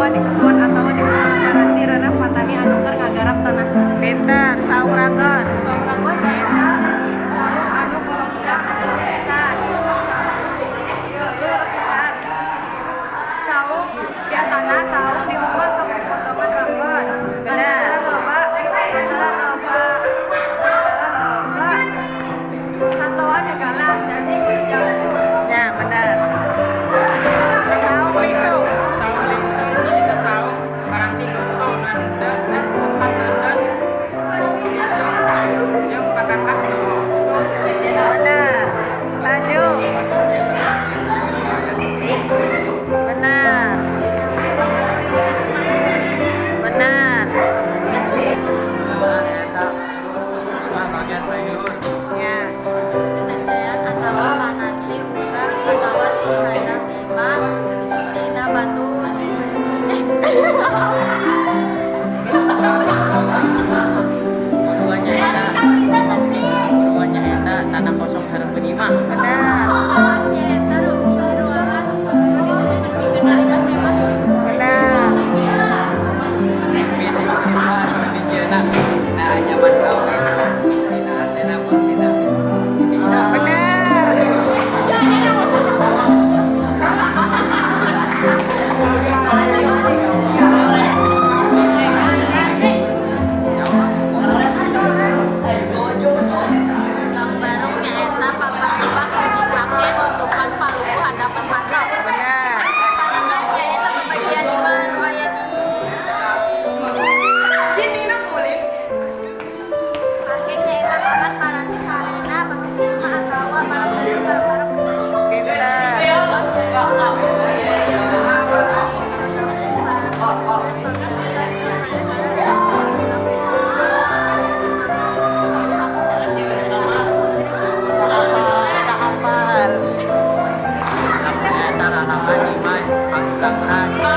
atawa di kebon atawa di rumah paranti reureuh patani anu keur ngagarap tanahna. Pinter. Saung ragon. Saung ragon nyaeta saung anu kolongga pisan. Pisan. Saung biasana saung di rumah sok dipotongan ragon. Benar. Lantaran loba satoan nu galas jadi kudu jauh. Ya, benar. Saung lisung. Saung lisung nyaeta saung paranti kunto nandang tempat nandang lisung jeung pakakas doho. Benar. Laju. Benar. Benar. Sebenarnya eta imah bagian paling luhur. Ya. Tetencéan atawa pananti unggah atawa di handap imah tina batu. Gunungan nyaeta tanah kosong hareupeun imah. Benar. Nyaeta hiji ruangan anu ditujukeun pikeun narima semah. Benar. Imah nu dijieunna nah nyaman oge dina hatena mun dina bisa. Benar. Lambarong nyaeta papan tipak nu dipake nutupan palupuh handapeun panto. Benar. Panengan nyaeta babagian imah anu aya di Parkir nyaeta papan paranti sarena bagas imah atawa paranti barang-barang pribadi. Pinter. Tak hafal. Lamun eta rahangan imah pangtukangna.